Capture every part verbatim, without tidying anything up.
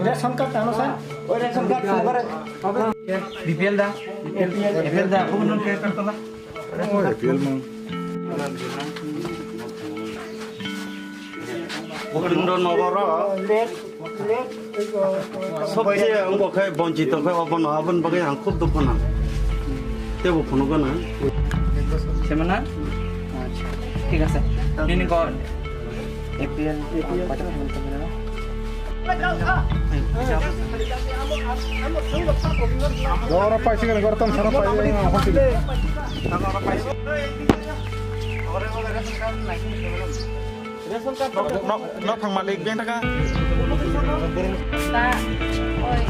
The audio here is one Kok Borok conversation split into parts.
Ration card ano sa? Ration card. B P L da? B P L da, kung nung ke kartola? Oh, A P L mang. Gobindo Nogoro. Sobse wngkha khe bonchito khe obono, aboni bagwi ang khub dukhu nang. Tebo phunukgwno. Semana? Acha. Thik ase. Nini ko A P L, A P L. Dora paisi kan gortan sana pai. Nok, nok, nok phang malik beng taka. Ta, oi,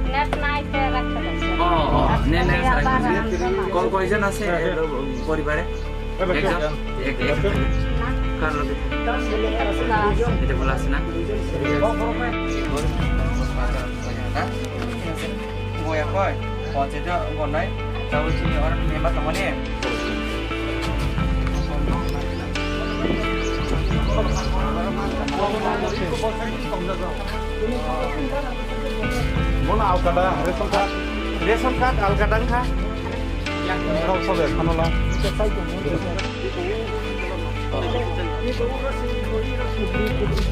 net nai te rakha. Oh, oh, net nai te rakha. Kol koijon ase, eh, poribare? Ekjon, ek, ekjon. Kar loge? Eta bula ase na? Boya koi, ponche jo gonai, tabo chini orang member tongmani. Bono alkada, ration card. Ration card alkada wngkha. Rok sobe khanola.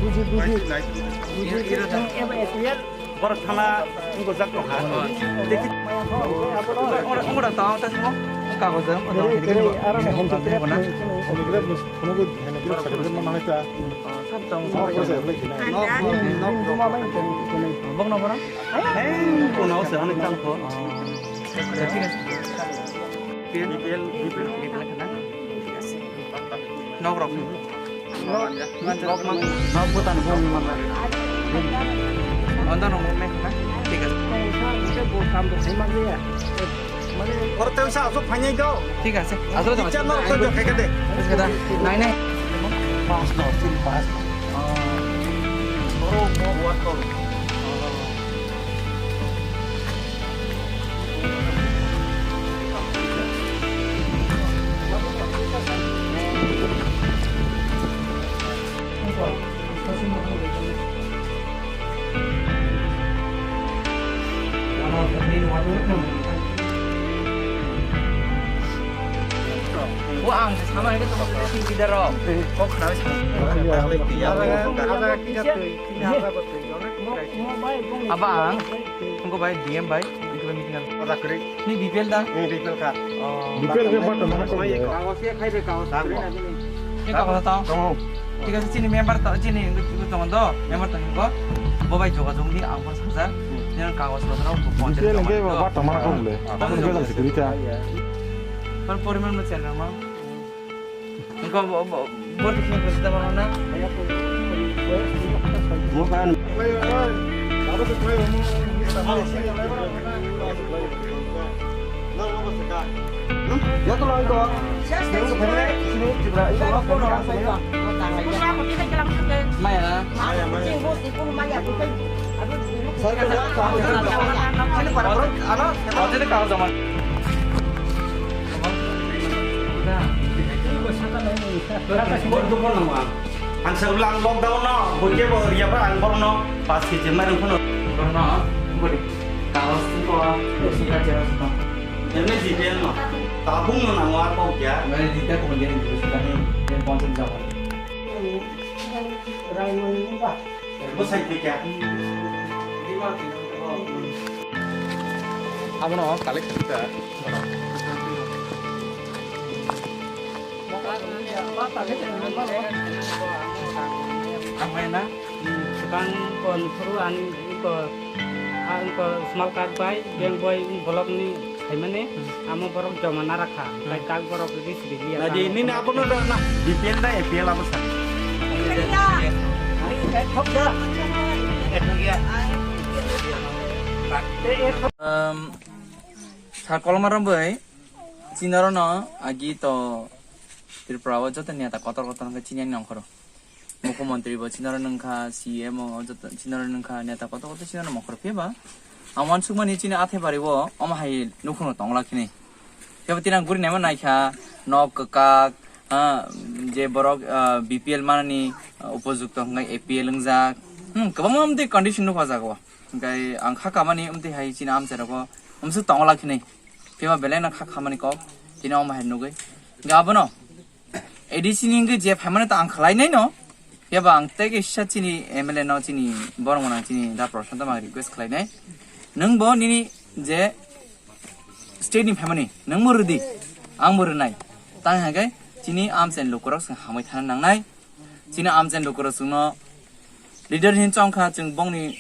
Buji, buji. Borok thana wngkha jak tongkha. Dekhi, ongora, ongora tong ta simo. Kagoz, ongora tong. Tere, tere, aro na hente tere. Nok, nok, nok, nok. Bok no bora? Ei, kono se, ani tang ko. Thik ase. B P L, B P L, B P L khana. Nok rok. Nok, nok, nok, nok, butan, butan, butan. Onda no mo me khana. Thik ase. Bo kam bo khai ma ya. Oro tei sa asuk phainai do. Thik ase. Asuk to. Icha no to jo khai kade. Thik ase. Nai nai. Pass no, tin pass. Oh. Oro mo buat to. O ang sama ini tuh maksudnya si Bidaro. Kok kenapa sih? Abang, engko bai D M bai, engko bai meeting. Ni B P L da? Ni B P L ka. Oh. B P L ke button mana ko? Kagos ya khai de kagos. Ni kagos tao? Tong. Thik ase, chini member to, chini wngwi tongo do, member tong hingo. Bo bai jogajog di, ang phone sajak. Nini kagoj rok rok bo ponchas. Bisi lengke ba tamara ko bole. Tamara ko bole. Security. Par poriman mo channel ma. Engko bo, bo, bo dikhe ko sita ma na. Mo kan. Joto loi ko. Maya. Maya, maya. Ang sa ulang lockdown no, buke bo ya pa ang borno pas kg mairung phano. Borno, bodi. Kaos ko, sika jeros ko. Ene G P L no. Tabung no nango ar kok ya. Mane dita ko dia ni sudah ni, dia ponchas jawa. Rai mo ni ba. Bo sai pe kya? Abono collect kha. Ang mai na? Bang kon through ani ko, ang ko small card bai, bank boy block ni khaimani, amo borok joma na rakha, tai kak borok ris ri liya. Na di ni na abono da na, B P L da A P L abo sa. Um, sa kolmar bai, chinaro no agi to Tripura o joto neta kotor kotor hwnkhe chini ani nongkhoro. Mukhyamantri bo chinaro nungkha, C M o joto chinaro nungkha, neta kotor kotor chinaro nongkhoro. Phiya ba ang uansukmani chini athai bari o omo hai nukhungno tongla khini. Phiya ba tini ang guri naima naikha, nok kwkak, Ah, je borok, ah, B P L manani, ah, upojukto hwnkhe A P L wngjak. Hmm, kwbangma amtwi condition nukha jaga o. Hwnkhe ang kha kamani amtwi hai chini amchai rogo amswk tongwlak hinwi. Phiya belai no kha kamani kok. Chini omo hai nugwi. Hwnkhe abono A D C ni hwnkhe je phaimani ta ang khlainai no. Phiya ba ang tei kisa chini M L A no chini borok mwnang chini da Prashant no ang request khlainai. Nwng bo nini je state ni phaimani, nwng bo rwdi, ang bo rwnai. Tang hwnkhe chini amchaini lukurok chwng hamwi thana nangnai. Chini amchaini lukurok chwngno leader hin chongkha, chwng bongni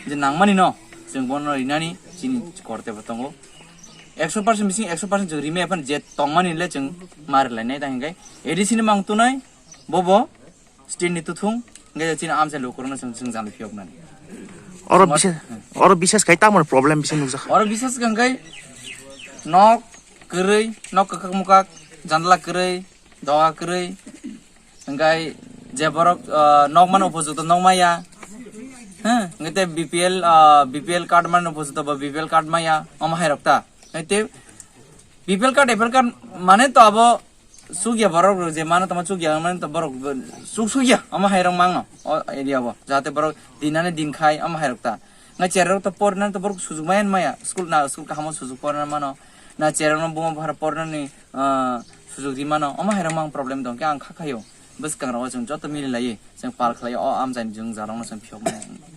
je nangmani no, chwng bono rinani chini korte bo tongo. Ekso percent bising ekso percent chwng rimai phano je tongmani le chwng ma rwlainai, tang hwnkhe A D C ni mang tunai, bobo state ni tuthung, hwnkhe chini amchaini lukurokno chwng, chwng jani phiyoknani. Oro Somaj-, bishes, hmm. Oro bishes khai tamo problem bising nukjak. Oro bishes hwnkhe nok kwrwi, nok kwkak mukak, jandala kwrwi, doga kwrwi, hwnkhe je borok, ah, nok mano upojukto nok maya, hmm, hwnkhe te B P L, ah, B P L card mano upojukto bo B P L card maya, omo hai rok ta. Hwnkhe te B P L card, A P L card mane to abo sukya borok rok je mano tamo sukya mane to borok bo suk sukya omo hai rok mangno o area bo, jahate borok dinani din khai omo hai rok ta. Ngai cherok to porna to borok sujuk maya maya, school na school kahamo sujuk porna mano, na cherok no buma bhara pornani, ah, sujuk di mano, omo hai rok mang problem dong khe ang kha khayo. Bwskang rok chwng joto mili lai chwng pal khlai o amchaini jwng jarok no chwng phiyok mano.